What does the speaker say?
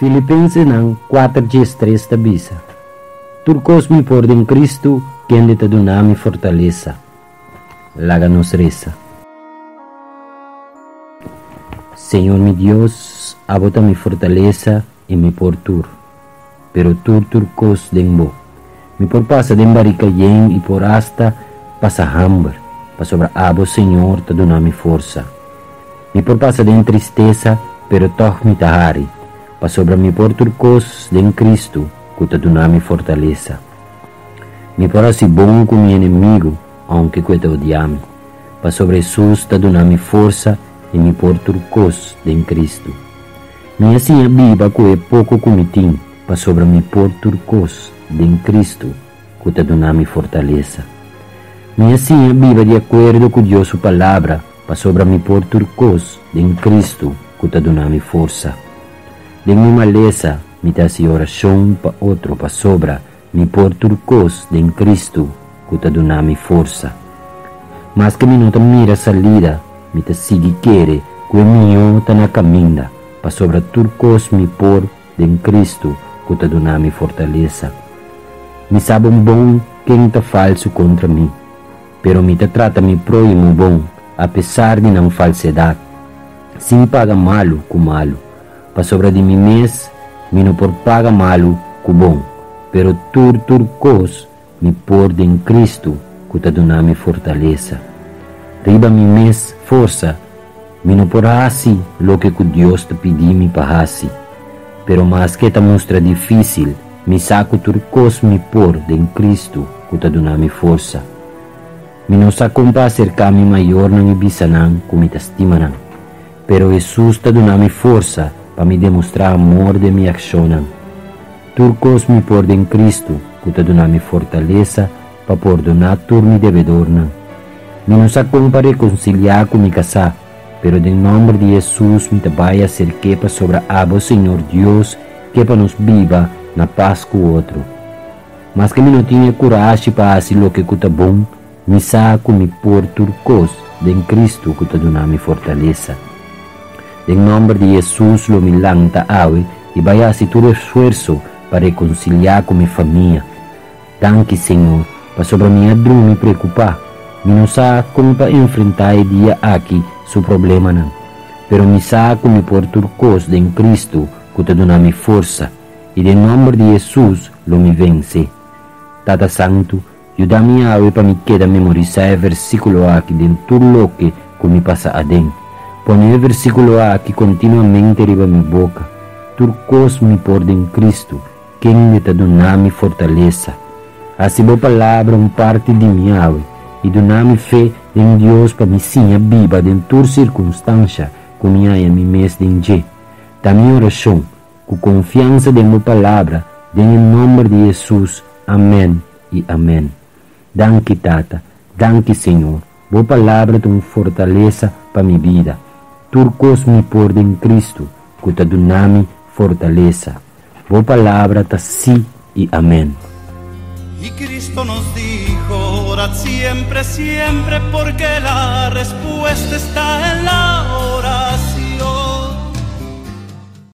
Filipensenan 4:13 ta bisa: Tur kos mi por den Kristu, kende ta duna mi fortalesa. Laga nos resa. Señor mi Dios, abo ta mi fortalesa i mi por tur, pero tur tur kos den bo. Mi por pasa den barika yen i por asta pasa hamber, pasobra abo, Señor, ta duna mi forsa. Mi por pasa den tristesa, pero tòg mi ta hari, pasobra mi por tur kos den Kristu ku ta duna mi fortalesa. Mi por hasi bon ku mi enemigu, ounke ku e ta odia mi, pasobra Hesus ta duna mi forsa i mi por tur kos den Kristu. Mi a siña biba ku e poko ku mi tin, pasobra mi por tur kos den Kristu ku ta duna mi fortalesa. Mi a siña biba di akuerdo ku Dios su Palabra, pasobra mi por tur kos den Kristu ku ta duna mi forsa. Den mi malesa mi ta hasi orashon pa otro pasobra mi por tur kos den Kristu ku ta duna mi forsa. Maske mi no ta mira salida, mi ta sigui kere ku e mihó ta na kaminda, pasobra tur kos mi por den Kristu ku ta duna mi fortalesa. Mi sa bon bon ken ta falsu kontra mi, pero mi ta trata mi próhimo bon apesar di nan falsedat, sin paga malu ku malu. Pasobra di mi mes mi no por paga malu ku bon, pero tur tur kos mi por den Kristu ku ta duna mi fortalesa. Riba mi mes forsa mi no por hasi loke ku Dios ta pidi mi pa hasi. Pero maske ta mustra difísil, mi sa ku tur kos mi por den Kristu ku ta duna mi forsa. Mi no sa kon pa aserká mi mayornan i bisa nan ku mi ta stima nan. Pero Hesus ta duna mi forsa pa mi demostrá amor den mi akshonnan. Tur kos mi por den Kristu ku ta duna mi fortalesa pa pordoná tur mi debedornan. Mi no sa kon pa rekonsiliá ku mi kasá, pero den nòmber di Hesus mi ta bai aserk'é pasobra abo Señor Dios ke pa nos biba na pas ku otro. Maske mi no tin e kurashi pa hasi loke ku ta bon, Mi sa ku mi por tur kos den Kristu ku ta duna mi fortalesa. Den nòmber di Hesus lo mi lanta awe i bai hasi tur esfuerso pa rekonsiliá ku mi famia. Danki, Señor, pasobra mi a drumi preokupá. Mi no sa kon pa enfrentá e dia aki su problemanan. Pero mi sa ku mi por tur kos den Kristu ku ta duna mi forsa, i den nòmber di Hesus lo mi vense. Tata Santu, Yuda mi awe pa mi keda memorisá e versíkulo aki den tur loke ku mi pasa aden. Pone e versíkulo aki kontinuamente riba mi boka. Tur kos mi por den Kristu, kende ta duna mi fortalesa. Hasi bo Palabra un parti di mi awe, i duna mi fe den Dios pa mi siña biba den tur sirkunstansha ku mi haña mi mes den dje. Ta mi orashon, ku konfiansa den bo Palabra, den e nòmber di Hesus. Amèn i amèn. Danki, Tata. Danki, Señor. Bo Palabra ta un fortalesa pa mi bida. Tur kos mi por den Kristu, ku ta duna mi fortalesa. Bo Palabra ta sí i amèn. Y Cristo nos dijo, orad siempre, siempre, porque la respuesta está en la oración.